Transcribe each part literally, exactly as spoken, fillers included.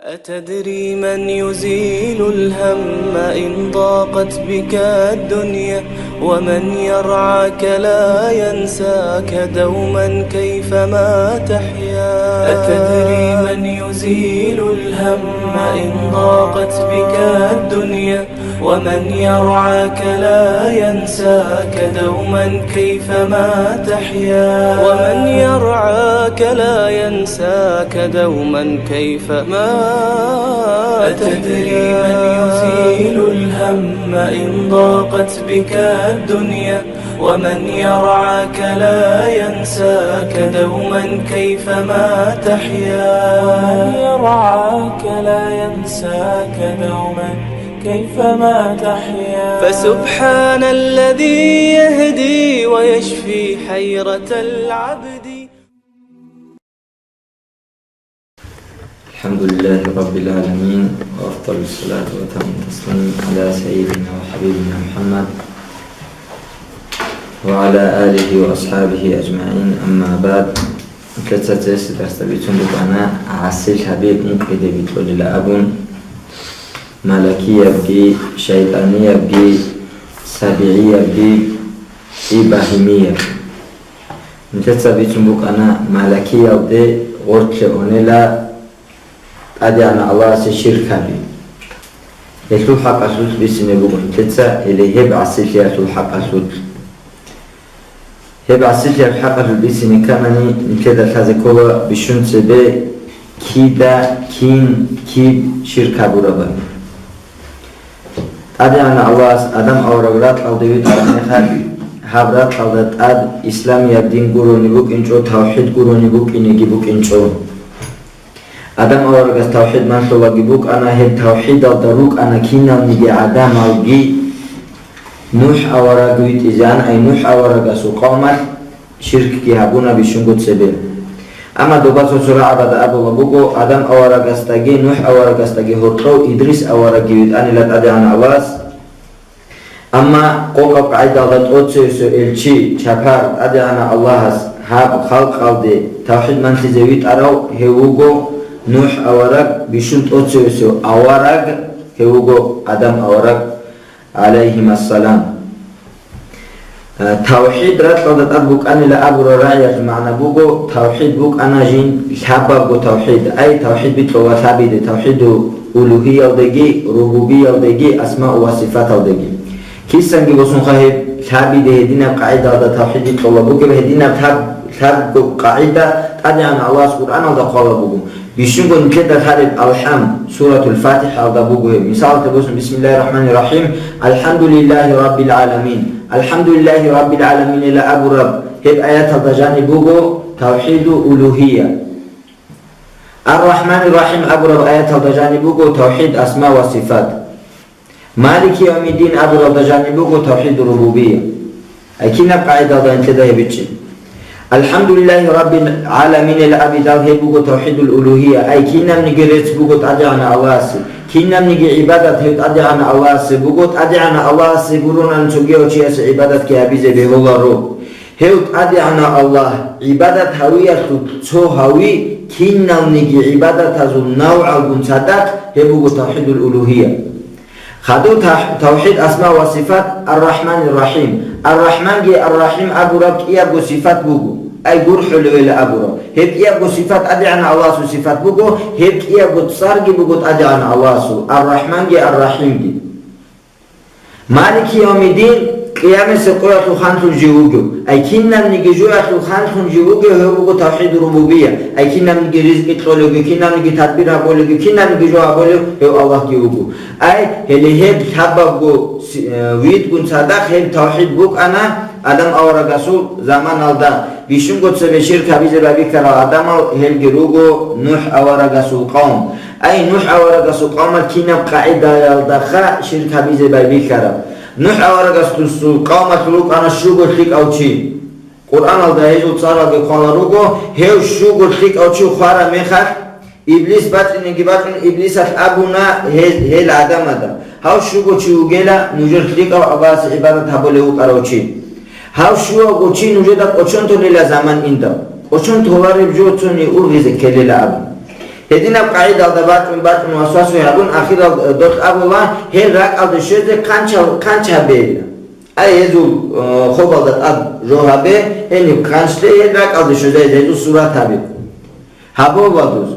أتدري من يزيل الهم إن ضاقت بك الدنيا؟ ومن يرعاك لا ينساك دوما كيفما تحيا. أتدري من يزيل الهم إن ضاقت بك الدنيا؟ ومن يرعاك لا ينساك دوما كيفما تحيا. ومن يرعاك لا ينساك دوما كيفما. أتدري من يزيل الهم إن ضاقت بك الدنيا؟ ومن يرعاك لا ينساك دوما كيفما تحيا. ومن يرعاك لا ينساك دوما كيفما تحيا. فسبحان الذي يهدي ويشفي حيرة العبد. الحمد لله رب العالمين، وأفضل الصلاة وأتم التسليم على سيدنا وحبيبنا محمد وعلى آله وأصحابه أجمعين، أما بعد. Лъецаца гьесда дарсда бицун букӀана гӀасилъаби ункъиде бикьулила абун, малакиябги, шайтӀаниябги, сабигӀиябги, ибагьимиябги. Нилъеца бицун букӀана малакиялде гъорлъе унела ТӀадегӀанав Аллагьасе ширк гьаби. Гьелъул хӀакъалъулъ бицине буго нилъеца, гьеле гьеб гӀасилъиялъул хӀакъалъулъ. Гьеб гӀасилъияб хӀакъалъулъ бицине кканани, нилъеда лъазе ккола бищун цебе кида, кин, киб ширк гьабурабали. ТӀадегӀанав Аллагьас Адам авараг ракьалде витӀараб мехалъ, гьаб ракьалда тӀад исламияб дин гурони букӀинчӀо, тавхӀид гурони букӀинеги букӀинчӀо. Адам аварагас тавхӀид малъулаги букӀана, гьеб тавхӀидалда рукӀана киналниги гӀадамалги. НухӀ авараг витӀизегӀан, ай НухӀ аварагасул къавмалъ ширкги гьабуна бищунго цебе. Амма доба цо-цо рагӀабада абула буго, Адам аварагасдаги НухӀ аварагасдаги гьоркьов Идрис аварагги витӀанила ТӀадегӀанав Аллагьас. Амма къокъаб къагӀидалда тӀоцевесев элчи, чапар, ТӀадегӀанав Аллагьас гьаб халкъалде тавхӀид малъизе витӀарав гьев вуго НухӀ авараг, бищун тӀоцевесев авараг гьев вуго Адам авараг, гӀалайгьимассалам. Э, тавхӀид ракьалда тӀад букӀанила абураб рагӀиялъул магӀна буго, тавхӀид букӀана жин лъабабго тавхӀид, ай тавхӀид бикьула лъабиде, тавхӀидул улугьиялдеги, рубубиялдеги, асмау ва сифаталдеги. Кисанги босунха гьеб лъабиде гьединаб къагӀидалда тавхӀид бикьула бугеб, гьединаб лъаб-, лъабго къагӀида ТӀадегӀанав Аллагьас Къуръаналда хъвала буго. Бищунго нилъеда лъалеб АлхӀам, Суратул ФатихӀаялда буго гьеб. Мисалалъе босун, Бисмиллагьир РахӀманир РахӀим, АлхӀамдулиллагьи Раббил ГӀаламин. АлхӀамдулиллагьи Раббил ГӀаламинила абураб гьеб аяталда жаниб буго тавхӀидул улугьия. Ар-РахӀманир РахӀим абураб аяталда жаниб буго тавхӀид асма ва сифат. Малики явмиддин абуралда жаниб буго тавхӀидул рубубия. Ай кинаб къагӀидалда нилъеда гьеб бичӀчӀи? АлхӀамдулиллагьи Раббил гӀаламинил абидал гьеб буго тавхӀидул улугьия. Ай кинабниги рецц буго ТӀадегӀанав Аллагьасе. Кинабниги гӀибадат гьев ТӀадегӀанав Аллагьасе буго, ТӀадегӀанав Аллагьасе гуронани цогияв чиясе гӀибадатги гьабизе бегьуларо. Гьев ТӀадегӀанав Аллагь, гӀибадат гьавиялъул цо гьави, киналниги гӀибадатазул навгӀалгун цадахъ, гьеб буго тавхӀидул улугьия. Хадур тав-, тавхӀид асма ва сифат, Ар-РахӀманир РахӀим. Ар-РахӀманги Ар-РахӀим абураб кӀиябго сифат буго, ай гурхӀулевела абураб. Гьеб кӀиябго сифат ТӀадегӀанав Аллагьасул сифат буго, гьеб кӀиябго цӀарги буго ТӀадегӀанав Аллагьасул, Ар-РахӀманги Ар-РахӀимги. Малики явмиддин, къиямасеб къоялъул ханлъун жив вугев. Ай кинабниги жоялъул ханлъун жив вугев, гьев вуго тавхӀид рубубия. Ай кинабниги ризкъи кьолевги, кинабниги тадбир гьабулевги, кинабниги жо гьабулев гьев Аллагьги вуго. Ай, гьеле гьеб лъабабго си-, э, видгун цадахъ гьеб тавхӀид букӀана Адам аварагасул заманалда. Бищунго цебе ширк гьабизе байбихьарал гӀадамал гьелги руго НухӀ аварагасул къавм. Ай, НухӀ аварагасул къавмал кинаб къагӀидаялдаха ширк гьабизе байбихьараб? НухӀ аварагасул къавмалъул рукӀана щуго лъикӀав чи. Къуръаналда гьезул цӀаралги хъвала руго, гьев щуго лъикӀав чи хвараб мехалъ, Иблис бачӀинеги бачӀун, Иблисалъ абуна гьез-, гьел гӀадамада: «Гьав щуго чи вугела, нужер лъикӀав Аллагьасе гӀибадат гьабулев вукӀарав чи. Гьав щуавго чи нужеда кӀочон толила заман индал, кӀочон толареб жо цони ургъизе ккелила», – абун. Гьединаб къагӀидалда бачӀун-бачӀун васвасу гьабун, ахирал, э, дол абула, гьел ракӀалде щвезе хъанчал-, хъанч гьабейилан. Ай, гьезул, э, хобалда тӀад жо гьабе, гьениб хъанчлъе гьел ракӀалде щвезайзе гьезул сурат гьабе. Гьабула дуз.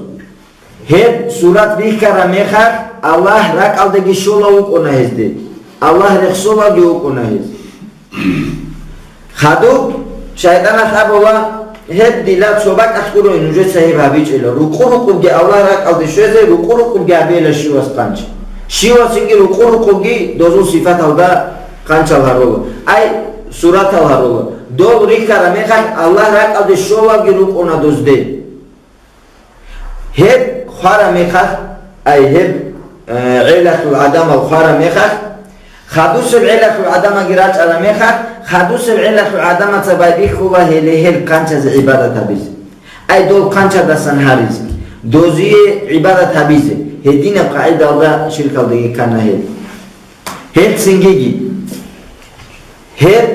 Гьеб сурат бихьараб мехалъ, Аллагь ракӀалдеги щолав вукӀуна гьезде. Аллагь рехсолавги вукӀуна гьез. Хадуб шайтӀаналъ абула, гьеб дила цо бакӀалъ гурони нужеца гьеб гьабичӀила. Рукъу-рукъубги Аллагь ракӀалде щвезе, рукъу-рукъубги гьабейила щивас хъанч. Щивасинги рукъу-рукъубги дозул сифаталда хъанчал гьарула. Ай, суратал гьарула. Дол рихьараб мехалъ Аллагь ракӀалде щолавги рукӀуна дозде. Гьеб хвара мехалъ, ай, гьеб, э, гӀелалъул гӀадамал хвара мехалъ, хадусеб гӀелалъул гӀадамалги рачӀара мехалъ, хадусеб гӀелалъул гӀадамаца байбихьула гьеле гьел хъанчазе гӀибадат гьабизе. Ай, дол хъанчадасан гьаризе, дозие гӀибадат гьабизе, гьединаб къагӀидалда ширкалдаги ккана гьел. Гьел цингиги, гьеб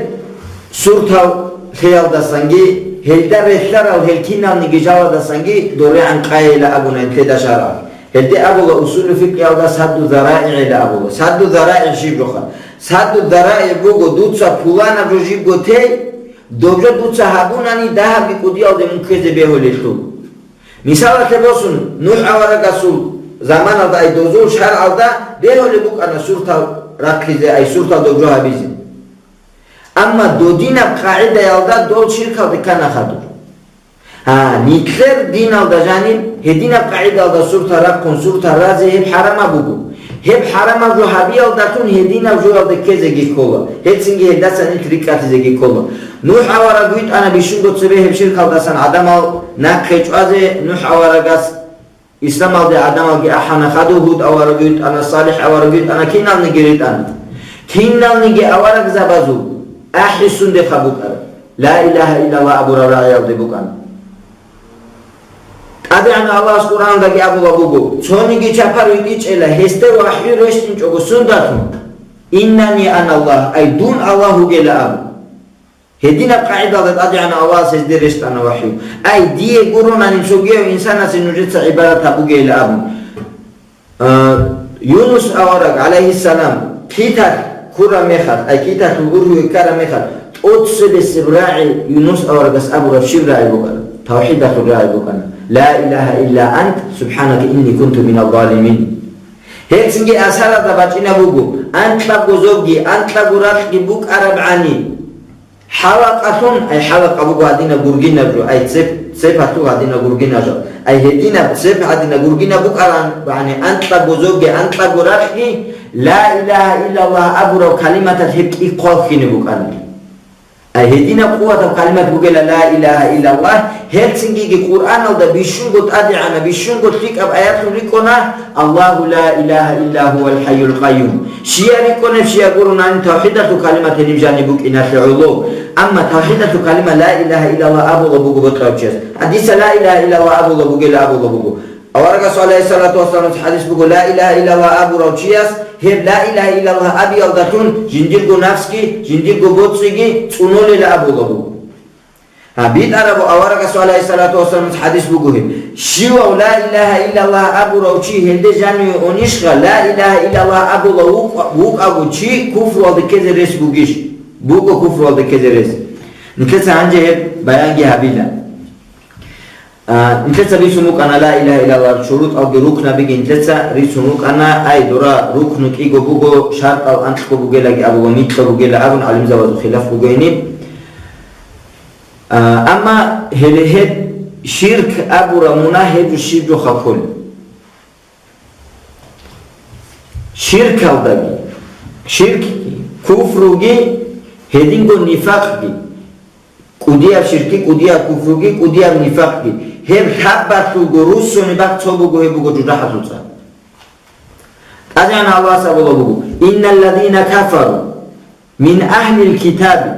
суртал лъеялдасанги, гьелда релълъарал гьел киналниги жаладасанги дорегӀан къайила абуна нилъеда шаргӀалъ. Гьелде абула усулу фикъгьиялда садду зарагӀигӀила абула. Садду зарагӀи щиб жоха? Садду зарагӀи буго дуца пуланаб жо жибго тей, доб жо дуца гьабунани дагьабги кӀудиялде мун ккезе бегьулелъул. Мисалалъе босун, НухӀ аварагасул заманалда ай дозул шаргӀалда бегьулеб букӀана суртал рахъизе, ай суртал доб жо гьабизе. Амма додинаб къагӀидаялда дол ширкалде ккана хадур. Гьа, нилъер диналда жаниб, гьединаб къагӀидалда суртал рахъун суртал разе гьеб хӀарамаб буго. Гьеб хӀарамаб жо гьабиялдалъун гьединаб жоялде ккезеги ккола, гьецинги гьелдаса нилъ рикӀкӀатизеги ккола. НухӀ авараг витӀана бищунго цебе гьеб ширкалдасан гӀадамал нахъе чӀвазе, НухӀ аварагас, исламалде гӀадамалги ахӀана, хадув Гьуд авараг витӀана, СалихӀ авараг витӀана, киналниги ритӀана. Киналниги аварагзабазул ахӀи сундехъа букӀараб, ла илагьа иллаллагь абураб рагӀиялде букӀана. ТӀадегӀанав Аллагьас Къуръандаги абулаб буго, цониги чапар витӀичӀела, гьесда вахӀю рещтӀинчӀого сундалъун, «Иннани ана Аллагь», ай, дун Аллагь вугела абу. Гьединаб къагӀидалда ТӀадегӀанав Аллагьас гьезде рещтӀана вахӀю. Ай, дие гуронани цогияв инсанасе нужеца гӀибадат гьабугейила абун. А, Юнус авараг, гӀалайгьиссалам, киталъ ккураб мехалъ, ай, киталъул ургьиве ккараб мехалъ, тӀоцебесеб рагӀи Юнус аварагас абураб щиб рагӀи букӀана? ТавхӀидалъул рагӀи букӀана. «Ла илагьа илла ант, субхӀанака, инни кунту миназ-залимин». Гьецинги асаралда бачӀинаб буго, анкьабго зобги, анкьабго ракьги букӀараб гӀани. ХӀалакъалъун, ай, хӀалакъа буго гьадинаб гургинаб жо, ай, цеп, цеп гьатула гьадинаб гургинаб жо, ай, гьединаб цеп гьадинаб гургинаб букӀараб гӀани, анкьабго зобги, анкьабго ракьги, ла илагьа иллаллагь абураб калиматалъ гьеб кӀи хъвалхьине букӀана. Ай, гьединаб къуватаб калимат бугела ла илагьа иллаллагь, гьелцинги Къуръаналда бищунго тӀадегӀанаб, бищунго лъикӀаб аятлъун рикӀкӀуна, «Аллагьу ла илагьа илла гьувал хӀайюл къайюм». Щия рикӀкӀунеб, щия гуронани тавхӀидалъул калимат гьениб жаниб букӀиналъе гӀоло. Амма тавхӀидалъул калима ла илагьа иллаллагь абула буго бокьав чияс. Гьадиса ла илагьа иллаллагь абула бугела абула буго. Аварагас, гӀалайгьиссалату вассаламас, хӀадис буго, ла илагьа иллаллагь абурав чияс гьеб ла илагьа иллаллагь абиялдалъун жиндирго нафсги, жиндирго боцӀиги цӀунолела абула буго. Гьа, битӀарабу аварагас, гӀалайгьиссалату вассаламас, хӀадис буго гьеб. Щивав ла илагьа иллаллагь абурав чи гьелде жаниве унищха, ла илагьа иллаллагь абула вукӀа-, вукӀаго чи куфруялде ккезе рес бугищ? Буго куфруялде ккезе рес. Нилъеца гьанже гьеб баянги гьабила. А, нилъеца бицун букӀана ла илагьа иллаллагь шурутӀалги рукнабиги нилъеца рицун букӀана, ай, дора рукну кӀиго буго, шартӀал анкьго бугелаги абула, микьго бугела абун гӀалимзабазул хилаф буго гьениб. А, амма гьеле гьеб ширк абураб мунагь гьеб жо щиб жоха кколеб? Ширкалдаги, ширкги, куфруги, гьединго нифакъги, кӀудияб ширкги, кӀудияб куфруги, кӀудияб нифакъги, гьеб лъабалъулго руссуни бакӀ цо буго, гьеб буго жужахӀалъул цӀар. ТӀадегӀанав Аллагьас абулаб буго: «Инналлазина кафару мин агьлил китаби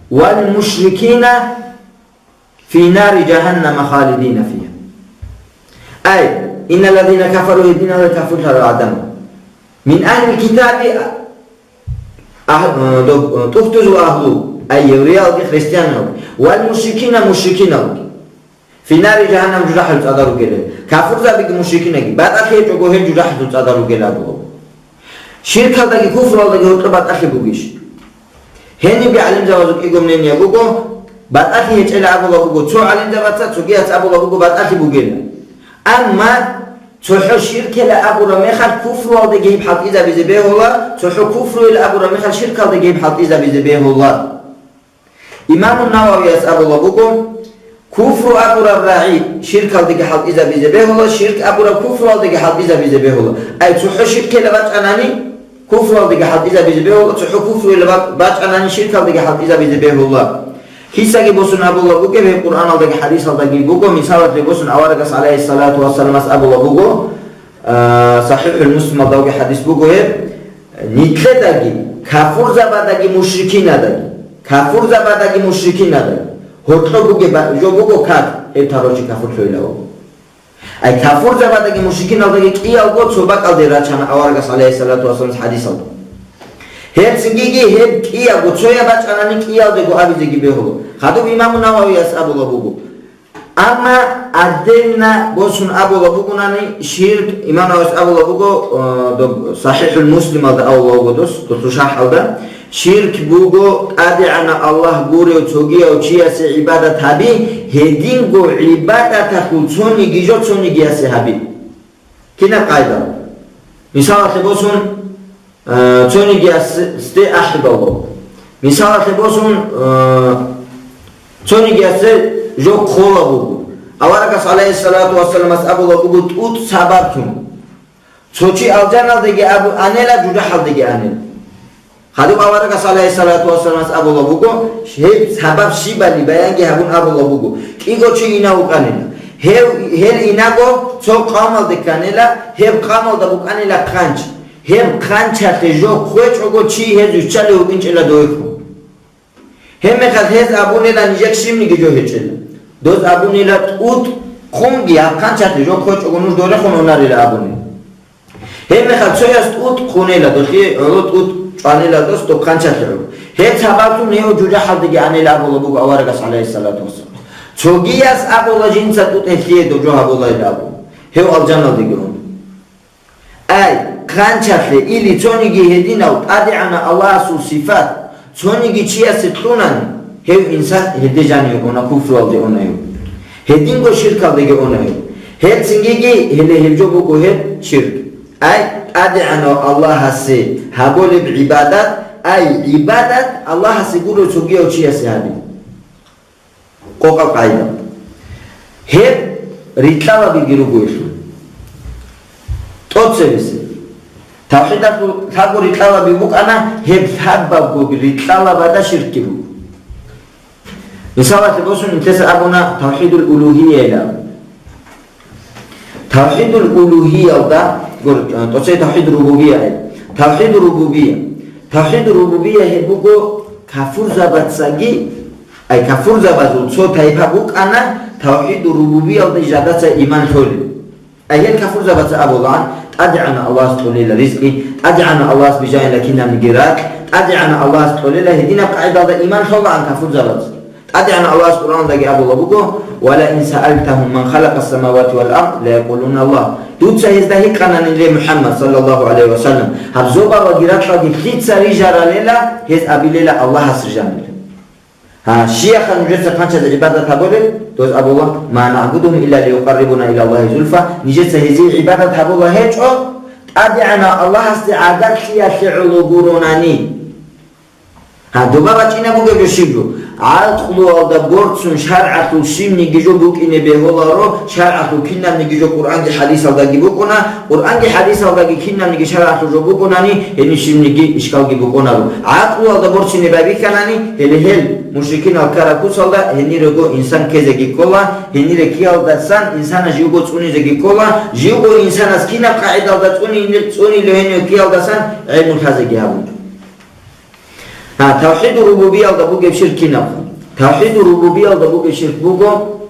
вал мушрикина фи нари жагьаннама халидина фигьа». Ай, инналлазина кафару, гьединал кафурлъарал гӀадамал. Мин агьлил китаби, агь-, э, доб-, э, тӀухьдузул агьлу, ай, евреялги христианалги, вал мушрикина, мушрикиналги. Фи нари жагьаннам жужахӀалъул цӀадал ругела. Кафурзабиги мушрикинаги, батӀалъи гьечӀого гьел жужахӀалъул цӀадал ругела абула. Ширкалдаги куфруялдаги гьоркьоб батӀалъи бугищ? Гьенибги гӀалимзабазул кӀиго мнение буго, батӀалъи гьечӀела абула буго цо гӀалимзабаца, цогияс абула буго батӀалъи бугела. Амма цохӀо ширкела абураб мехалъ куфруялдаги гьеб хӀалтӀизабизе бегьула, цохӀо куфруйила абураб мехалъ ширкалдаги гьеб хӀалтӀизабизе бегьула. Имаму Нававияс абула буго, куфру абураб рагӀи ширкалдаги хӀалтӀизабизе бегьула, ширк абураб куфруялдаги хӀалтӀизабизе бегьула. Ай, цохӀо ширкела бачӀанани, куфруялдаги хӀалтӀизабизе бегьула, цохӀо куфруйила ба-, бачӀанани, ширкалдаги хӀалтӀизабизе бегьула. Кисаги босун абула бугеб, гьеб Къуръаналдаги хӀадисалдаги буго, мисалалъе босун аварагас, гӀалайгьиссалату вассаламас, абула буго, а, СахӀихӀул Муслималда вугеб хӀадис буго гьеб, нилъедаги, кафурзабадаги мушрикинадаги, кафурзабадаги мушрикинадаги, гьоркьоб бугеб ба-, жо буго как, гьеб тарочи кафурлъуйила вуго. Ай, кафурзабадаги мушрикиналдаги кӀиялго цо бакӀалде рачана аварагас, гӀалайгьиссалату вассаламас, хӀадисалда. Гьеб цинги гьеб кӀиябго цояб бачӀанани кӀиялдего абизеги бегьула. Хадуб имаму Нававияс абула буго. Амма отдельно босун абула бугонани, ширк, имамас абула буго, э, доб-, СахӀихӀул Муслималда абула буго дос, досул шархӀалда, ширк буго ТӀадегӀанав Аллагь гурев цогияв чиясе гӀибадат гьаби, гьединго гӀибадаталъул цониги жо цонигиясе гьаби. Кинаб къайда? Мисалалъе босун, э, цонигиясде ахӀи балула. Мисалалъе босун, э, цонигиясде жо хъола буго. Аварагас, гӀалайгьиссалату вассаламас, абула буго тӀутӀ сабаблъун. Цо чи алжаналдеги абу-, анела, жужахӀалдеги анела. Хадуб аварагас, гӀалайгьиссалату вассаламас, абула буго, гьеб сабаб щибали баянги гьабун абула буго, кӀиго чи инав вукӀанила. Гьев, гьел инаго цо къавмалде кканила, гьеб къавмалда букӀанила хъанч. Гьеб хъанчалъе жо хъвечӀого чи гьез виччалев вукӀинчӀила дойхъун. Гьебмехалъ гьез абунила нижер щибниги жо гьечӀела. Доз абунила тӀутӀ хъунги гьаб хъанчалъе жо хъвечӀого нуж дорехун унарила абуни. Гьебмехалъ цояс тӀутӀ хъунела, дохие гӀоло тӀутӀ чӀванила дос дохъанчалъе гӀоло. Гьеб сабаблъун гьев жужахӀалдеги анила абула буго аварагас, гӀалайгьиссалату вассалам. Цогияс абула жинца тӀутӀ гьелъие дов жо гьабулайилан абу. Гьев алжаналдеги ун. Ай, хъанчалъе или цониги гьединав ТӀадегӀанав Аллагьасул сифат, цониги чиясе кьунани, гьев инсан гьелде жаниве уна, куфруялде уна гьев. Гьединго ширкалдеги уна гьев. Гьеб цинги гьеле гьеб жо буго гьеб ширк. Ай, ТӀадегӀанав Аллагьасе гьабулеб гӀибадат, ай, гӀибадат Аллагьасе гурев цогияв чиясе гьаби. Къокъаб къайда. Гьеб рикьалабиги руго гьелъул. ТӀоцебесеб. Тавхидалъул лъабго рикьалаби букӀана, гьеб лъабабго рикьалабада ширкги буго. Мисалалъе босун, нилъеца абуна тавхидул улугьиялъ. Тавхидул улугьиялда, гур-, э, тӀоцей тавхид рубубия гьеб. Тавхид рубубия. Тавхид рубубия гьеб буго кафурзабацаги, ай, кафурзабазул цо тайпа букӀана тавхид рубубиялда жадаца иман лъолел. Ай, гьел кафурзабаца абулаан, ТӀадегӀанав Аллагьас кьолила ризкъи, ТӀадегӀанав Аллагьас бижаила кинабниги ракь, ТӀадегӀанав Аллагьас кьолила гьединаб къагӀидалда иман лъолаан кафурзабаца. ТӀадегӀанав Аллагьас Къуръандаги абула буго: «Ва ла ин саалтагьум ман халакъас самавати вал ард, ла якъулунна Аллагь». Дуца гьезда гьикъанани, ле МухӀаммад, саллаллагьу гӀалайгьи ва саллам, гьаб зобал ва гьаракьалги лъица рижаралила, гьез абилила Аллагьас рижанила. Гьа, щияха нужеца хъанчазе гӀибадат гьабулел, доз абула: «Ма нагӀбудугьум илля лиюкъаррибуна илаллагьи зулфа», нижеца гьезие гӀибадат гьабула гьечӀо, ТӀадегӀанав Аллагьасде гӀагарлъиялъе гӀоло гуронани. Гьа, доба бачӀина бугеб жо щиб жо? ГӀакълуялда борцун шаргӀалъул щибниги жо букӀине бегьуларо, шаргӀалъул кинабниги жо Къуръанги хӀадисалдаги букӀуна, Къуръанги хӀадисалдаги кинабниги шаргӀалъул жо букӀунани, гьениб щибниги ишкалги букӀунаро. ГӀакълуялда борцине байбихьанани, гьеле гьел мушрикинал ккараб куцалда гьенирего инсан ккезеги ккола, гьенире ккиялдасан инсанас живго цӀунизеги ккола, живго инсанас кинаб къагӀидалда цӀуни-, цӀунилев гьенив ккиялдасан гӀелму лъазеги гьабун. Гьа, тавхиду рубубиялда бугеб ширк кинаб? Тавхиду рубубиялда бугеб ширк буго,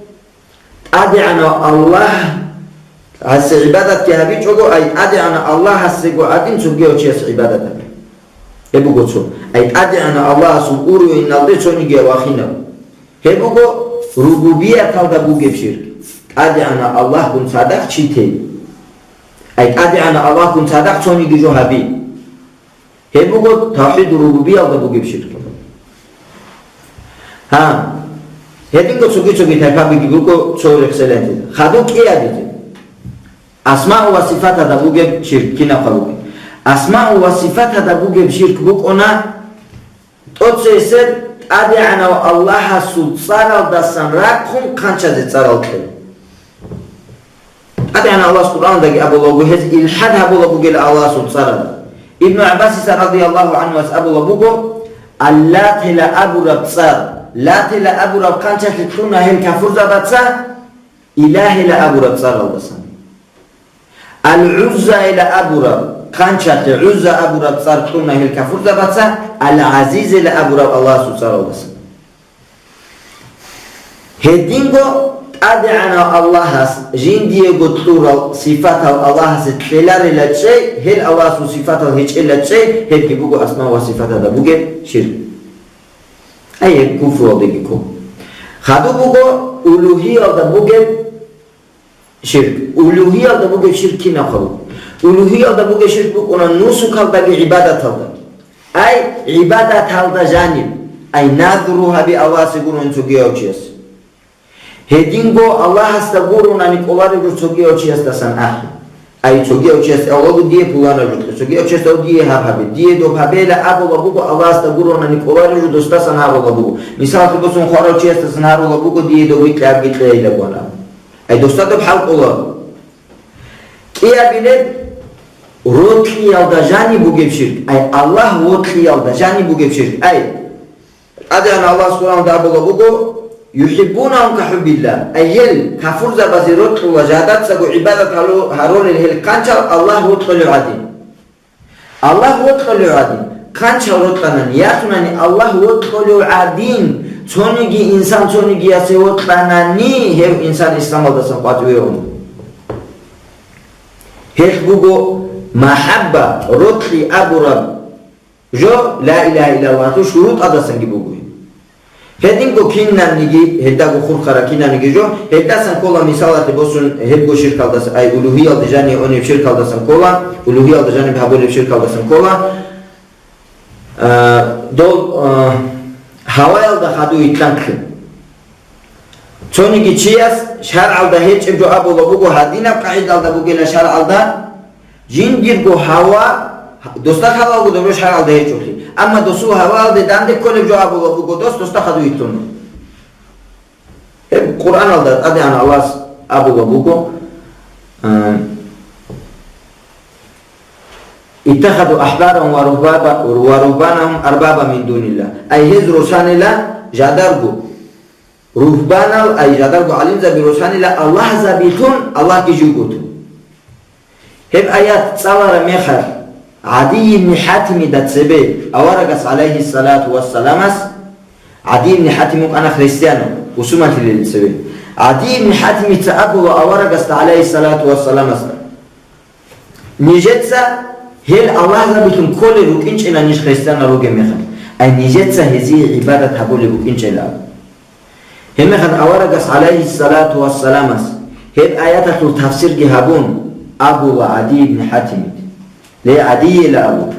ТӀадегӀанав Аллагь гьасе гӀибадатги гьабичӀого, ай ТӀадегӀанав Аллагьасего гӀадин цогияв чияс гӀибадат гьаби. Гьеб буго цо. Ай ТӀадегӀанав Аллагьасул уровеналде цониги вахинав. Гьеб буго рубубияталда бугеб ширк, ТӀадегӀанав Аллагьгун цадахъ чи тей. Ай ТӀадегӀанав Аллагьгун цадахъ цониги жо гьаби. Гьеб буго тавхӀид рубубиялда бугеб ширк. Гьа, гьединго цоги-цоги тайпабиги буго цо рехсолъиялъе. Хадуб кӀиабилеб. Асмаъ ва сифатада бугеб ширк кинаб бугеб? Асмаъ ва сифатада бугеб ширк букӀуна тӀоцесеб ТӀадегӀанав Аллагьасул цӀаралдасан рахъун хъанчазе цӀарал кьел. ТӀадегӀанав Аллагьас Къуръандаги абула буго, гьез илхӀад гьабула бугел Аллагьасул цӀаралда. Ибну ГӀаббасица радияллагьу гӀанхуяс абула буго, Аллатила абураб цӀар, Латила абураб хъанчалъе кьуна гьел кафурзабаца, Илагьила абураб цӀаралдасан. Ал-ГӀуззайила абураб хъанчалъе ГӀузза абураб цӀар кьуна гьел кафурзабаца, Ал-ГӀазизила абураб Аллагьасул цӀаралдасан. Гьединго ТӀадегӀанав Аллагьас жиндиего кьурал сифатал Аллагьасе кьеларила чӀей, гьел Аллагьасул сифатал гьечӀела чӀей, гьебги буго асмаъ ва сифатада бугеб ширк. Ай, гьеб куфруялдеги ккола. Хадуб буго улугьиялда бугеб ширк. Улугьиялда бугеб ширк кинаб буго? Улугьиялда бугеб ширк букӀуна нусукалдаги гӀибадаталда. Ай, гӀибадаталда жаниб. Ай, назру гьаби Аллагьасе гурони цогияв чияс. Гьединго Аллагьасда гуронани кӀолареб жо цогияв чиясдасан ахӀи. Ай, цогияв чияс авлаго дие пуланаб жо кье, цогияв чияс ав дие гьаб гьабе, дие доб гьабейила абула буго, Аллагьасда гуронани кӀолареб жо досдасан гьарула буго. Мисалалъе босун, хварав чиясдасан гьарула буго, дие доб рикьи гьабги кьейила гуна. Ай, досда доб хӀал кӀола. КӀиабилеб, рокьиялда жаниб бугеб ширк. Ай, Аллагь вокьиялда жаниб бугеб ширк. Ай, ТӀадегӀанав Аллагьас Къуръанда абула буго, «ЮхӀиббунагьум кахӀуббиллагь», ай гьел кафурзабазе рокьула жадацаго гӀибадат гьалу-, гьарулел гьел хъанчал Аллагь вокьулев гӀадин. Аллагь вокьулев гӀадин, хъанчал рокьанани, ясунани Аллагь вокьулев гӀадин, цониги инсан цонигиясе вокьанани, гьев инсан исламалдасан къватӀиве уна. Гьелъ буго махӀабба, рокьи абураб жо, ла илагьа иллаллагьалъул шурутӀадасанги буго. Гьединго кинабниги, гьелдаго хурхараб кинабниги жо, гьелдасан ккола, мисалалъе босун, гьебго ширкалдаса, ай, улугьиялде жаниб унеб ширкалдасан ккола, улугьиялда жаниб гьабулеб ширкалдасан ккола, а, дол, а, гьаваялда хадув итлъанхъи. Цониги чияс шаргӀалда гьечӀеб жо абула буго, гьадинаб къагӀидалда бугила шаргӀалда, жиндирго гьава, досда хӀалалго доб жо шаргӀалда гьечӀолъи. Амма досул гьаваялде данде кколеб жо абула буго дос, досда хадув итлъуна. Гьеб Къуръаналда ТӀадегӀан Аллагьас абула буго, а, «Иттахазу ахбарагьум ва ругьбаба-, ва ругьбанагьум арбаба мин дуниллагь». Ай гьез росанила жадарго ругьбанал, ай жадарго гӀалимзаби росанила аллагьзабилъун, Аллагьги живго тун. Гьеб аят цӀалараб мехалъ, ГӀадий ибн ХӀатимида цебе аварагас, гӀалайгьиссалату вассаламас, ГӀадий ибн ХӀатим вукӀана христианав, бусурманлъилел цеве. ГӀадий ибн ХӀатимица абула аварагасда, гӀалайгьиссалату вассаламасда: «Нижеца гьел аллагьзабилъун кколел рукӀинчӀила ниж христианал ругеб мехалъ, ай нижеца гьезие гӀибадат гьабулеб букӀинчӀила», абун. Гьебмехалъ аварагас, гӀалайгьиссалату вассаламас, гьеб аяталъул тафсирги гьабун, абула ГӀадий ибн ХӀатимид: «Ле, ГӀадийила», абун.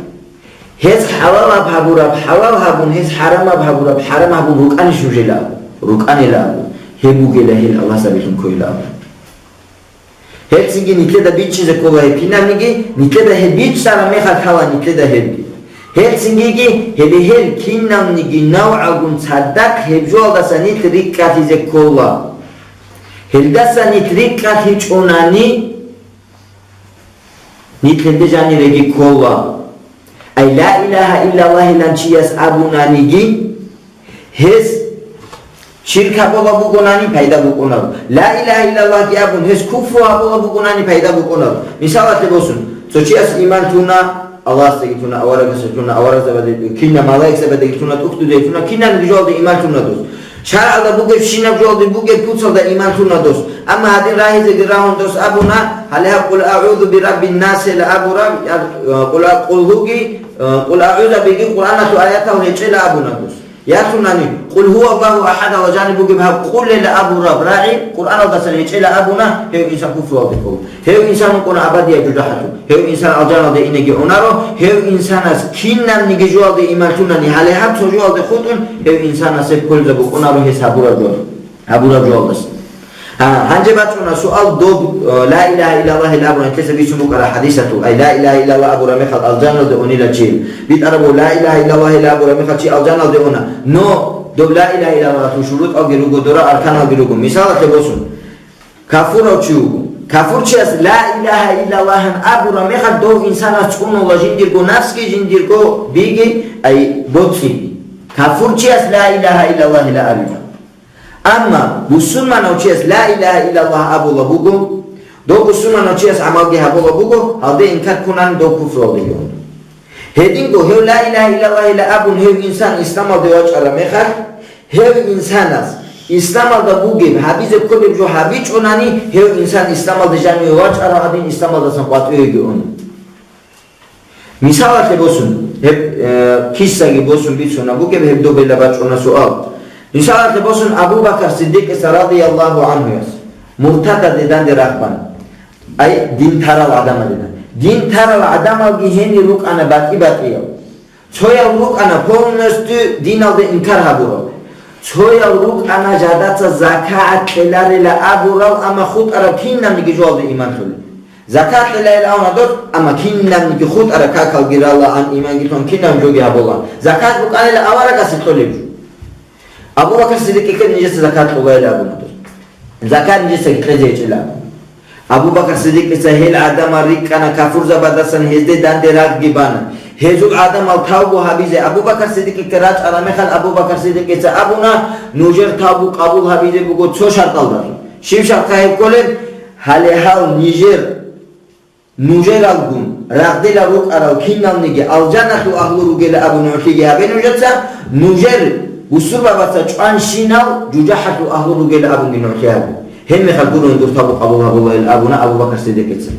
«Гьез хӀалалаб гьабураб хӀалал гьабун, гьез хӀарамаб гьабураб хӀарам гьабун рукӀанищ нужела?» абун. «РукӀанила», абун. «Гьеб бугела гьел аллагьзабилъун ккойила», абун. Гьелцинги нилъеда бичӀчӀизе ккола гьеб кинабниги, нилъеда гьеб бичӀчӀараб мехалъ лъала нилъеда гьебги. Гьелцинги гьеле гьел кинабниги навгӀалгун цадахъ гьеб жоялдаса нилъ рикӀкӀалъизе ккола. Гьелдаса нилъ рикӀкӀалъичӀонани, нилъ гьелде жаниреги ккола. Ай, ла илагьа иллаллагьилан чияс абунаниги, гьес ширк гьабула бугонани пайда букӀунаро. Ла илагьа иллаллагьги абун, гьес куфру гьабула бугонани пайда букӀунаро. Мисалалъе босун, цо чияс иман лъуна, Аллагьасдаги лъуна, аварагасдаги лъуна, аварагзабаде, кина малаикзабадаги лъуна, тӀухьдуде лъуна, кинабниги жоялде иман лъуна дос. ШаргӀалда бугебщинаб жоялде бугеб пуцалда иман лъуна дос. Амма гьадин рагьизеги рагьун дос абуна, гьале гьаб, «Къул агӀузу бираббин насила» абураб, я, э, къул а-, къулгьуги, э, къул агӀузабиги Къуръаналъул аятал гьечӀела абуна дос. Ясунани, «Къул гьува Аллагьу ахадала» жаниб бугеб гьаб «къулила» абураб рагӀи Къуръаналдасан гьечӀела абуна, гьев инсан куфруялде ккола. Гьев инсан вукӀуна абадияб жужахӀалъув. Гьев инсан алжаналде инеги унаро, гьев инсанас кинабниги жоялде иман лъунани, гьале гьаб цо жоялде хутӀун, гьев инсанасе польза букӀунаро гьес гьабураб жо-, гьабураб жоялдаса. А, гьанже бачӀуна суал доб, э, «Ла илагьа иллаллагь» абураб нилъеца бицун букӀараб хӀадисалъул, ай, «Ла илагьа иллаллагь» абураб мехалъ алжаналде унила чи. БитӀараб буго, «Ла илагьа иллаллагь» абураб мехалъ чи алжаналде уна. Но доб «Ла илагьа иллаллагьалъул» шурутӀалги руго, дора арканалги руго. Мисалалъе босун, кафурав чи вуго. Кафурчияс «Ла илагьа иллаллагь» абураб мехалъ дов инсанас цӀунула жиндирго нафсги, жиндирго биги, ай, боцӀиги. Кафурчияс «Ла илагьа иллаллагь» абила. Амма бусурманав чияс «Ла илагьа иллаллагь» абула буго, дов бусурманав чияс гӀамалги гьабула буго, гьалде инкар ккунани дов куфруялде гьуна. Гьединго гьев «Ла илагьа иллаллагь» абун гьев инсан исламалде вачӀараб мехалъ, гьев инсанас исламалда бугеб гьабизе кколеб жо гьабичӀунани, гьев инсан исламалде жаниве вачӀарав гьадин исламалдасан къватӀивеги уна. Мисалалъе босун, гьеб, э, киссаги босун бицунаб бугеб, гьеб добила бачӀуна суал. Мисалалъе босун, Абу Бакар Сиддикъица радияллагьу гӀанхуяс, муртадазде данде рагъ бан, ай, дин тарал гӀадамазде дан. Дин тарал гӀадамалги гьенир рукӀана батӀи-батӀиял. Цоял рукӀана полностью диналде инкар гьабурал. Цоял рукӀана жадаца закагӀат кьеларила абурал, амма хутӀараб кинабниги жоялде иман лъолел. Закат кьелайила абуна дос, амма кинабниги хутӀараб какалги рала ан, иманги лъун, кинаб жоги гьабула. Закат букӀанила аварагасе кьолеб жо. Абу Бакр Сиддикъица нижеца закат кьолайила абуна дос. Закат нижеца кьезе гьечӀила абуна. Абу Бакр Сиддикъица гьел гӀадамал рикӀкӀана кафурзабаздасан, гьезде данде рагъги бана. Гьезул гӀадамал тавбу гьабизе Абу Бакр Сиддикъица рачӀараб мехалъ, Абу Бакр Сиддикъица абуна, нужер тавбу къабул гьабизе буго цо шарталдалъун. Щиб шартха гьеб кколеб? Гьале гьал нижер, нужералгун рагъдила рукӀарал киналниги алжаналъул агьлу ругела абун нугӀлъиги гьабе нужеца, нужер бусурбабаца чӀванщинал жужахӀалъул агьлу ругела абунги нугӀлъи гьабе. Гьебмехалъ гурони дур тавбу къабул гьабулайил абуна Абу Бакр Сиддикъица.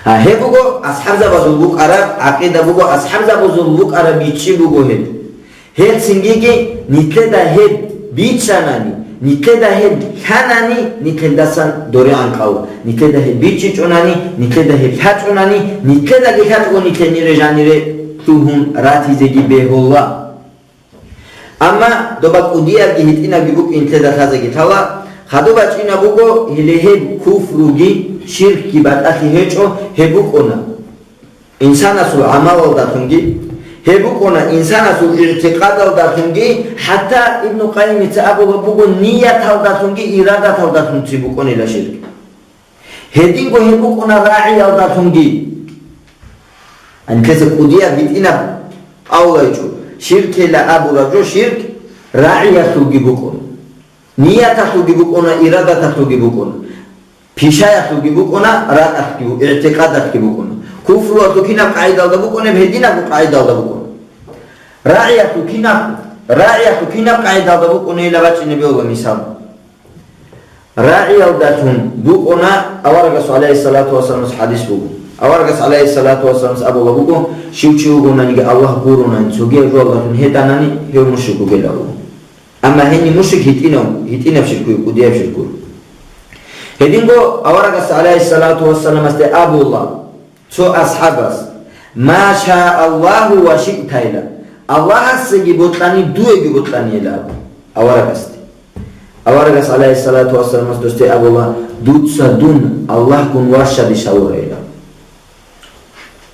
А, гьеб буго асхӀабзабазул букӀараб гӀакъида буго, асхӀабзабазул букӀараб бичӀчӀи буго гьеб. Гьелцинги нилъеда гьеб бичӀчӀанани, нилъеда гьеб лъанани, нилъелдасан доригӀан кӀала. Нилъеда гьеб бичӀчӀичӀунани, нилъеда гьеб лъачӀунани, нилъедаги лъачӀого нилъер нире жанире лъугьун ратизеги бегьула. Амма доба кӀудиябги гьитӀинабги букӀин нилъеда лъазеги лъала, хадуб бачӀинаб буго, гьеле гьеб куфруги ширкги батӀалъи гьечӀо, гьеб букӀуна инсанасул гӀамалалдалъунги, гьеб букӀуна инсанасул игӀтикъадалдалъунги, хӀатта Ибну Къайимица абулаб буго, нияталдалъунги ирадаталдалъунцин букӀунила ширк. Гьединго гьеб букӀуна рагӀиялдалъунги. Анкеса кӀудияб гьитӀинаб авлайчӀо, ширкила абураб жо ширк рагӀиялъулги букӀуна, нияталъулги букӀуна, ирадаталъулги букӀуна. Пишаялъулги букӀуна, ракӀалъги бу-, игӀтикъадалъги букӀуна. Куфруялъул кинаб къагӀидалда букӀунеб, гьединаб къагӀидалда букӀуна. РагӀиялъул кинаб, рагӀиялъул кинаб къагӀидалда букӀунейила бачӀине бегьула мисал. РагӀиялдалъун букӀуна, аварагасул гӀалайгьиссалату вассаламас хӀадис буго. Аварагас гӀалайгьиссалату вассаламас абула буго, щив чи вугонаниги Аллагь гуронани, цогияб жоялдалъун гьеданани, гьев мушрик вугилан абула. Амма гьениб мушрик гьитӀинав, гьитӀинаб ширкуй, кӀудияб ширкур. Гьединго аварагас гӀалайгьиссалату вассаламасде абула цо асхӀабас: «Ма ша Аллагьу ва шиъта», — ила. Аллагьасеги бокьани, дуеги бокьани, ила абу аварагасде. Аварагас гӀалайгьиссалату вассаламас досде абула: «Дуца дун Аллагьгун варшадищ гьавура», — ила.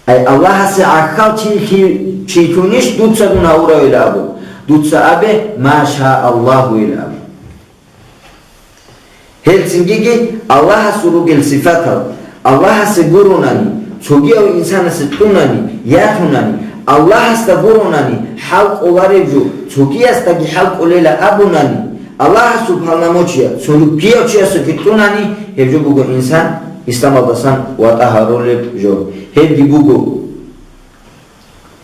Ай, Аллагьасе гӀахьал чи, чи, чилъунищ дуца дун гьавурав, ила абу? Дуца абе: «Ма ша Аллагьу», — ила абу. Гьелцинги Аллагьасул ругел сифатал Аллагьасе гуронани, цогияв инсанасе кьунани, яхунани, Аллагьасда гуронани, хӀал кӀолареб жо, цогиясдаги хӀал кӀолела абунани, Аллагьасул полномочия цогияв чиясухъе кьунани, гьеб жо буго инсан исламалдасан ватӀа гьарулеб жо. Гьебги буго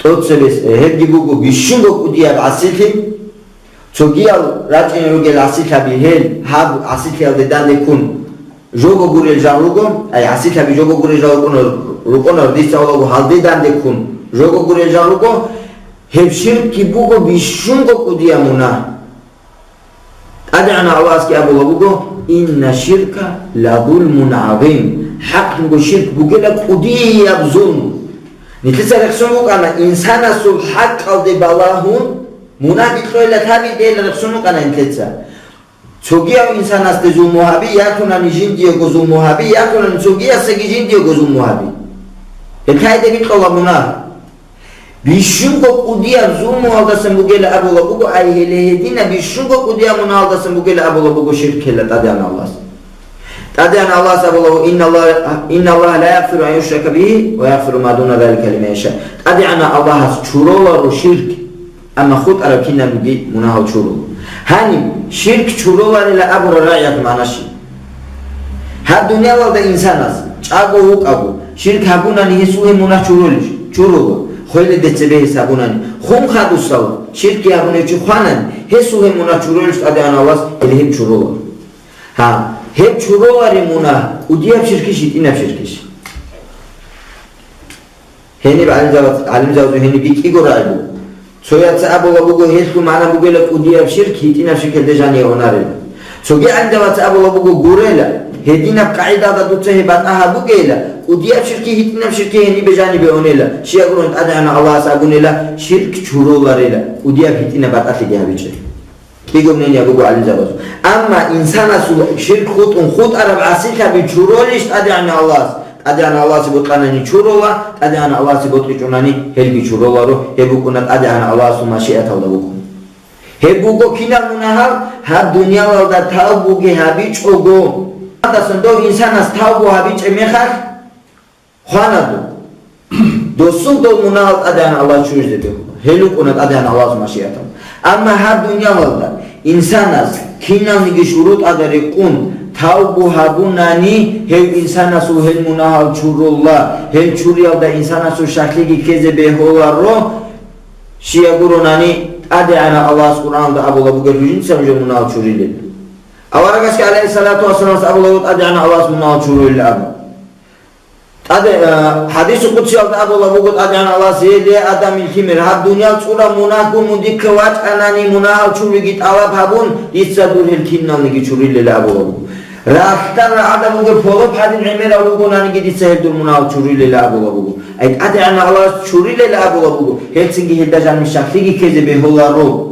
тӀоцебес, гьебги буго бищунго кӀудияб гӀасилъи, цогиял рачӀине ругел гӀасилъаби гьел, гьаб гӀасилъиялде данде ккун жого гурел жал руго, ай, гӀасилъаби жого гурел жал рукӀуна, рукӀуна, дица гьалаго гьалде данде ккун жого гурел жал руго, Гьеб ширкги буго бищунго кӀудияб мунагь. ТӀадегӀанав Аллагьасги абулаб буго: «Инна ширка ла зулмун гӀазим». ХӀакълъунго ширк бугила кӀудияб зулму. Нилъеца рехсон вукӀана, инсанасул хӀакъалде балагьун, мунагьги кьойила, лъабиги гьейила рехсон вукӀана нилъеца. Цогияв инсанасде зулму гьаби, якунани жиндиего зулму гьаби, якунани цогиясеги жиндиего зулму гьаби. Гьеб лъайде бикьула мунагь. Бищунго кӀудияб зулмуялдасан бугела абула буго, ай гьеле гьедина бищунго кӀудияб мунагьалдасан бугела абула буго ширк ккела ТӀадегӀанав Аллагьас. ТӀадегӀанав Аллагьас абула: «Инна Аллагь-, инна Аллагь ла ягъфиру ан юшрака бигьи ва ягъфиру ма дуна залика лиман яша». ТӀадегӀанав Аллагьас чуроларо ширк. Амма хутӀараб кинабниги мунагьал чуру. Гьаниб ширк чуруларила абураб рагӀияб магӀна щиб? Гьаб дуниялалда инсанас, чӀаго вукӀаго, ширк гьабунани гьесул гьеб мунагь чурулищ? Чурула. Хвелиде цебе гьес гьабунани, хун хадусала, ширкги гьабунев чи хванани, гьесул гьеб мунагь чурулищ ТӀадегӀанав Аллагьас? Гьеле гьеб чурула. Гьа, гьеб чурулареб мунагь кӀудияб ширкищ, гьитӀинаб ширкищ? Гьениб гӀалимзабаз-, гӀалимзабазул гьениб битӀиго рагӀи буго. Цояца абула буго, гьелъул магӀна бугела кӀудияб ширк, гьитӀинаб ширк гьелде жаниве унарила. Цоги гӀалимзабаца абула буго, гурела, гьединаб къагӀидалда дуца гьеб батӀа гьабугейила, кӀудияб ширки, гьитӀинаб ширки гьенибе жанибе унела, щай гурелъул ТӀадегӀанав Аллагьас абунела, ширк чуруларила, кӀудияб гьитӀинаб батӀалъиги гьабичӀеб. КӀиго мнение буго гӀалимзабазул. Амма инсанасул ширк хутӀун хутӀараб гӀасилъаби чурулищ ТӀадегӀанав Аллагьас? ТӀадегӀанав Аллагьасе бокьанани чурула, ТӀадегӀанав Аллагьасе бокьичӀонани гьелги чуруларо, гьеб букӀуна ТӀадегӀанав Аллагьасул машиаталда букӀун. Гьеб буго кинаб мунагьал? Гьаб дуниялалда тавбуги гьабичӀого. Гьадасан дов инсанас тавбу гьабичӀеб мехалъ, хвана дун. Досул дол мунагьал ТӀадегӀанав Аллагьас чуризе бегьула. Гьел рукӀуна ТӀадегӀанав Аллагьасул машиатал. Амма гьаб дуниялалда инсанас киналниги шурутӀалда рекъун тавбу гьабунани, гьев инсанасул гьел мунагьал чурула, гьел чуриялда инсанасул щаклъиги ккезе бегьуларо, щай гуронани ТӀадегӀанав Аллагьас Къуръаналда абула бугеб жинца нужер мунагьал чурилел. Аварагасги, гӀалайгьиссалату вассаламас, абула буго ТӀадегӀанав Аллагьас мунагьал чурулел абун. ТӀаде-, э, хӀадису къудсиялда абула буго ТӀадегӀанав Аллагьас: «Гье, ле, Адамил лъимер, гьаб дуниял цӀураб мунагьгун мун дихъе вачӀанани, мунагьал чуриги тӀалаб гьабун, дица дур гьел киналниги чурилел», абула буго. Ралъдал рагӀада бугеб гьолоб гьадин гӀемерал ругонаниги, дица гьел дур мунагьал чурилел абула буго. Ай ТӀадегӀанав Аллагьас чурилел абула буго, гьелцинги гьелда жаниб щаклъиги ккезе бегьуларо.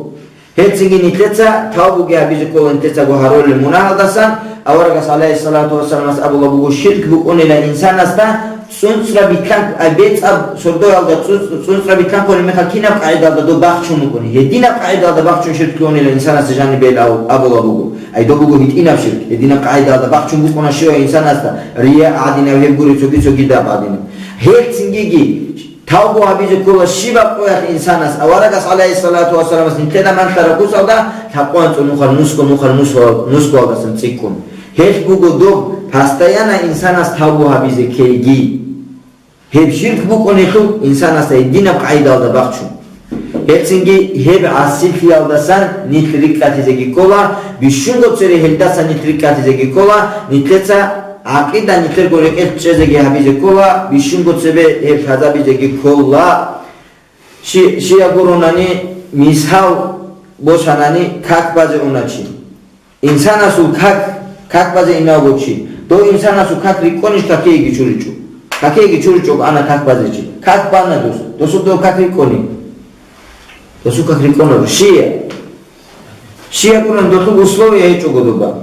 Гьелцинги нилъеца тавбуги гьабизе ккола, нилъецаго гьарулел мунагьалдасан. Аварагас, гӀалайгьиссалату вассаламас, абула буго: «Ширк букӀунила инсанасда цӀунцӀра битлъан, а, бецӀаб сордоялда цӀунцӀ-, цӀунцӀра битлъан кколеб мехалъ кинаб къагӀидалда доб бахчун букӀуни. Гьединаб къагӀидалда бахчун ширк лъугьунила инсанасда жанибе», абула буго. Ай доб буго гьитӀинаб ширк, гьединаб къагӀидалда бахчун букӀуна щивав инсанасда, рия гӀадинав гьеб гури, цоги-цогидаб гӀадинаб. Гьелцингиги тавбу гьабизе ккола щибаб къоялъ инсанас, аварагас, гӀалайгьиссалату вассаламас, нилъеда малъараб кусалда, лъабкъоялда цӀунухъа нусго, нухъа нусго-, нусгоялдасан цӀикӀкӀун. Гьелъ буго доб, постоянно инсанас тавбу гьабизе ккейги. Гьеб ширк букӀунелъул инсанасда гьединаб къагӀидалда бахчун. Гьелцинги гьеб гӀасилъиялдасан нилъ рикӀкӀатизеги ккола, бищунго цере гьелдаса нилъ рикӀкӀатизеги ккола, нилъеца гӀакъида нилъерго рекӀелъ чӀезеги гьабизе ккола, бищунго цебе гьеб лъазабизеги ккола. Щи-, щай гуронани, мисал босанани, как базе уна чи. Инсанасул как, как базе инав вуго чи. Дов инсанасул как рикӀкӀунищ, какеги чуричӀо. Какеги чуричӀого ана как базе чи. Как бана дос. Досул дов как рикӀкӀуни. Досул как рикӀкӀунаро. Щия. Щия гуран досул условия гьечӀого доба.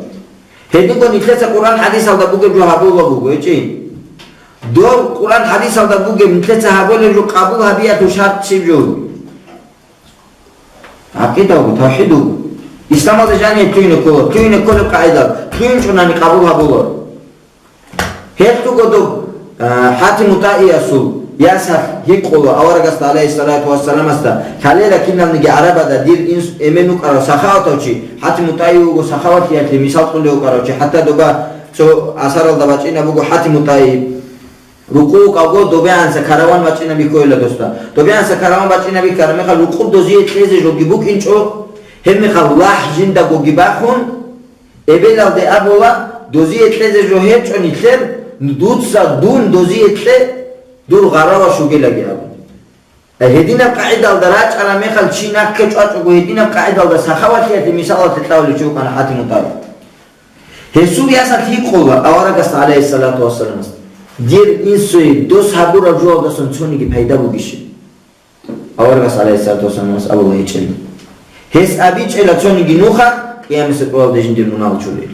Гьединго нилъеца Къуръан хӀадисалда бугеб жо гьабула буго, гьечӀи? Дов Къуръан хӀадисалда бугеб нилъеца гьабулеб жо къабул гьабиялъул шарт щиб жо? ГӀакъида вуго, тавхӀид вуго. Исламалда жание лъугьине ккола, лъугьине кколеб къагӀидал, лъугьинчӀунани къабул гьабула. Гьелъ руго доб, а, ХӀатиму ТӀаиясул ясалъ гьикъула аварагасда, гӀалайгьиссалату вассаламасда, лъалела киналниги гӀарабазда дир инс эмен вукӀарав сахаватав чи, ХӀатиму ТӀаи вуго сахаватлъиялъе мисал кьулев вукӀарав чи, хӀатта доба цо асаралда бачӀинаб буго ХӀатиму ТӀаи. Рукъу вукӀаго добегӀанса караван бачӀинаби ккойила досда. ДобегӀанса караван бачӀинаби ккараб мехалъ, рукъу дозие кьезе жоги букӀинчӀо, гьеб мехалъ лахӀ жиндагоги бахун, эбелалде абула, дозие кьезе жо гьечӀо нилъер, дуца дун дозие кье, дур гъарава щугелаги абун. Гьединаб къагӀидалда рачӀараб мехалъ чи нахъе чӀвачӀого, гьединаб къагӀидалда сахаватлъиялъе мисалалъе кьавулев чи вукӀана ХӀатиму ТӀаи. Гьесул ясалъ гьикъула аварагасда, гӀалайгьиссалату вассаламас: «Дир инсуе дос гьабураб жоялдасан цониги пайда бугищин?» Аварагас, гӀалайгьиссалату вассаламас, абула гьечӀеб. Гьес абичӀела цониги нухалъ, къиямасеб къоялда жиндир мунагьал чурил.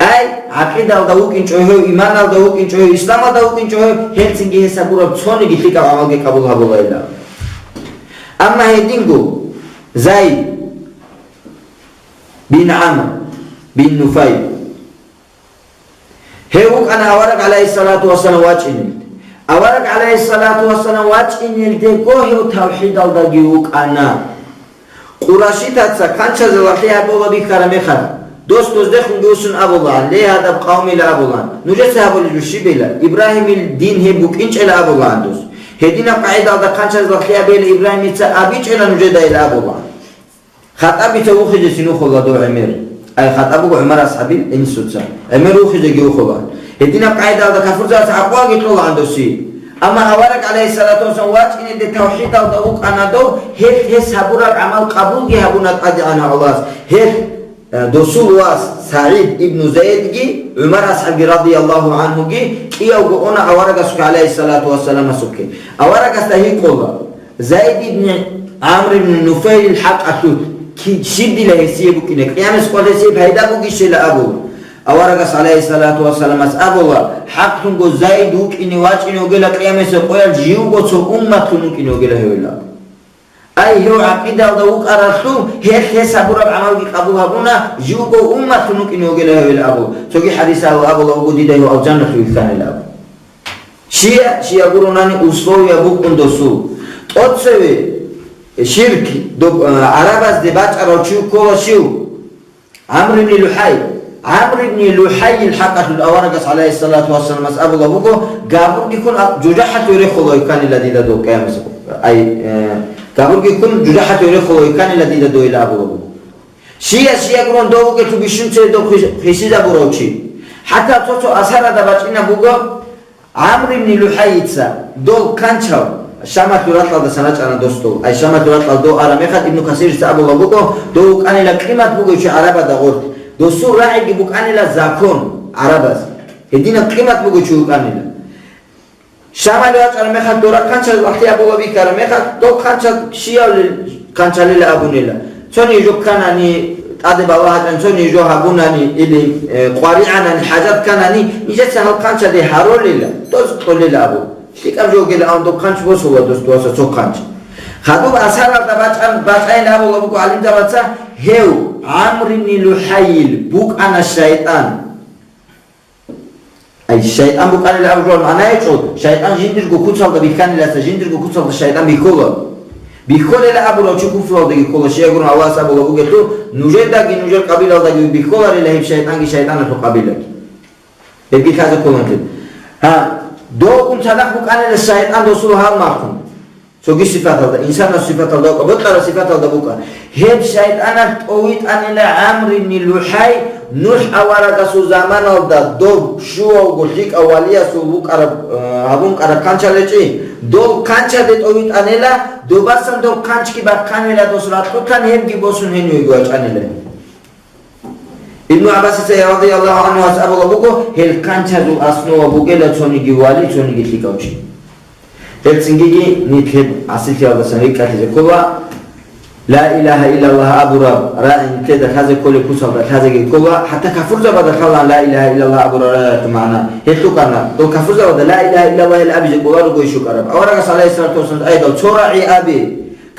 Ай, гӀакъидалда вукӀинчӀо гьев, иманалда вукӀинчӀо гьев, исламалда вукӀинчӀо гьев, гьелцинги гьес гьабураб цониги лъикӀаб гӀамалги къабул гьабулайилан. Амма гьединго Зайд бин ГӀамр бин Нуфайл, гьев вукӀана авараг, гӀалайгьиссалату вассалам, вачӀинел. Авараг, гӀалайгьиссалату вассалам, вачӀинелдего гьев тавхӀидалдаги вукӀана. Къурайшитаца хъанчазе лагълъи гьабула бихьараб мехалъ, дос доздехунги вуссун абулаан: «Ле, гьадаб къавмила», абулаан. «Нужеца гьабулеб жо щибила? Ибрагьимил дин гьеб букӀинчӀела», абулаан дос. Гьединаб къагӀидалда хъанчазе лагълъи гьабейила Ибрагьимица абичӀела нужедайила абулаан. ХатӀабица вухизе цин вухула дов ГӀемер. Ай, ХатӀаб буго ГӀумар асхӀабил инсуца. ГӀемер вухизеги вухула. Гьединаб къайдалда кафурзабаца гӀакъуаги кьолаан доси. Амма авараг, гӀалайгьиссалату вассалам, вачӀинелде тавхӀидалда вукӀана дов, гьелъ гьес гьабураб гӀамал къабулги гьабуна ТӀадегӀанав Аллагьас. Гьелъ, э, досул вас СагӀид ибну Зайдги, ГӀумар асхӀабги, радияллагьу гӀанхуги, кӀиявго она аварагасухъе, гӀалайгьиссалату вассаламасухъе. Аварагасда гьикъула: «Зайд ибн ГӀамр ибн Нуфайлил хӀакъалъулъ, ки-, щиб дила гьесие букӀина, къиямас къвал гьесие пайда бугищила?» абула. Аварагас, гӀалайгьиссалату вассаламас, абула: «ХӀакълъунго Зайд вукӀине вачӀине вугела къиямасеб къоял, живго цо умматлъун вукӀине вугела гьевилан». Ай, гьев гӀакъидалда вукӀаралъул, гьелъ гьес гьабураб гӀамалги къабул гьабуна, живго умматлъун вукӀине вугела гьевил абу. Цоги хӀадисалъ абула вуго дида гьев алжаналъуве лъанила абу. Щия, щия гуронани условия букӀун досул. ТӀоцеве ширк доб-, а, гӀарабазде бачӀарав чи ккола щив? ГӀамр ибн ЛухӀай. ГӀамр ибн ЛухӀайил хӀакъалъулъ аварагас, гӀалайгьиссалату вассаламас, абула буго: «Габурги ккун а-, жужахӀалъув рехула веканила дида дов къиямас». Ай, э, «Габурги ккун жужахӀалъув рехула веканила дида дойила», абула буго. Щия-щия гурун дов вугелъул бищун цере дов хвис-, хвисизабурав чи. ХӀатта цо-цо асарада бачӀина буго, ГӀамр ибн ЛухӀайица дол хъанчал, Шамалъул ракьалдасан рачӀана дос дол. Ай, Шамалъул ракьалда дов араб мехалъ, Ибну Касирица абула буго, дов вукӀанила къимат бугев чи гӀарабада гъорлъ. Досул рагӀиги букӀанила закон гӀарабаз. Гьединаб къимат бугев чи вукӀанила. Шамалде вачӀараб мехалъ дора хъанчал вахъти абула бихьараб мехалъ, дол хъанчал щиявлил хъанчалила абунила. Цони жо кканани, тӀаде балагьачӀан цони жо гьабунани или, э, къваригӀанани, хӀажат кканани, нижеца гьал хъанчаде гьаролила, доз кьолила абу. ЛъикӀаб жо гела, ан доб хъанч босула дос дуаса цо хъанч. Хадуб асаралда бачӀан, бачӀайин абула буго гӀалимзабаца, гьев ГӀамр ибн ЛухӀайил букӀана шайтӀан. Ай, шайтӀан букӀанила абураб магӀна гьечӀо, шайтӀан жиндирго куцалда бихьаниласа, жиндирго куцалда шайтӀан бихьула. Бихьулела абурав чи куфруялдаги ккола, щай гурун Аллагьас абула бугелъул, нужедаги нужер къабилалдаги бихьуларила гьеб шайтӀанги шайтӀаналъул къабилаги. Гьебги лъазе кколанлъи. Гьа, довгун цадахъ букӀанила шайтӀан досул гьалмагъун. Цоги сипаталда, инсанас сипаталда букӀа, бокьараб сипаталда букӀа. Гьеб шайтӀаналъ тӀовитӀанила ГӀамр ибн ЛухӀай, НухӀ аварагасул заманалда доб щуявго лъикӀав валиясул вукӀараб, э, гьабун кӀараб хъанчал гьечӀи. Дол хъанчаде тӀовитӀанила, добасан доб хъанчги бахъанила дос ракьулъан, гьебги босун гьенивеги вачӀанила. Ибну ГӀаббасица, радияллагьу гӀанхуас, абула буго, гьел хъанчазул основа бугела цониги вали, цониги лъикӀав чи. Гьелцинги нилъ гьеб гӀасилъиялдасан рикӀкӀалъизе ккола, ла илагьа иллаллагь абураб рагӀи нилъеда лъазе кколеб куцалда лъазеги ккола, хӀатта кафурзабазда лъалаан ла илагьа иллаллагь абураб рагӀиялъул магӀна. Гьелъ рукӀана, дол кафурзабазда ла илагьа иллаллагьила абизе кӀоларого иш рукӀараб. Аварагас, гӀалайгьиссалату вассалам, айдал цо рагӀи абе,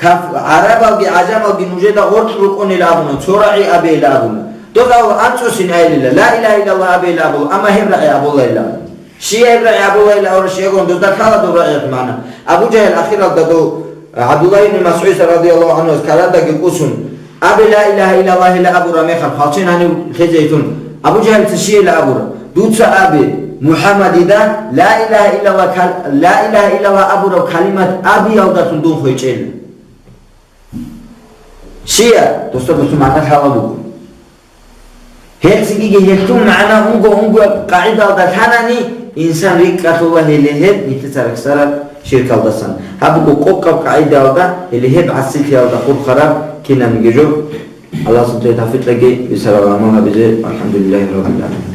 Каф-, гӀарабалги гӀажамалги нужеда гъоркь рукӀунила абуна, цо рагӀи абейила абуна. Дозал анцӀусин айилила, ла илагьа иллаллагь абейила абула, амма гьеб рагӀи абулайила. Щия гьеб рагӀи абулайила абура, щиягун дозда лъала доб рагӀиялъ магӀна. Абу Жагьил ахиралда дов ГӀабдуллагь ибн МасгӀудица, радияллагьу гӀанхуас, карадаги кӀусун, абе ла илагьа иллаллагьила абура мехалъ, хвалчен гьанив лъезе итун, Абу Жагьилица щийила абура, дуца абе, МухӀаммадида ла илагьа иллаллагь кал-, ла илагьа иллаллагь абураб калимат абиялдалъун дун хвечӀела. Щия, досда досул магӀна лъала буго. Гьелцинги гьелъул магӀна унго-унго къагӀидалда лъанани, инсан рикӀкӀалъула гьеле гьеб нилъеца рехсараб ширкалдасан. Гьаб буго къокъаб къагӀидаялда, гьеле гьеб гӀасилъиялда хурхараб кинабниги жо. Аллагьас тавфикъ кьеги, бисара гӀамал гьабизе. АлхӀамдулиллагьи раббил гӀаламин.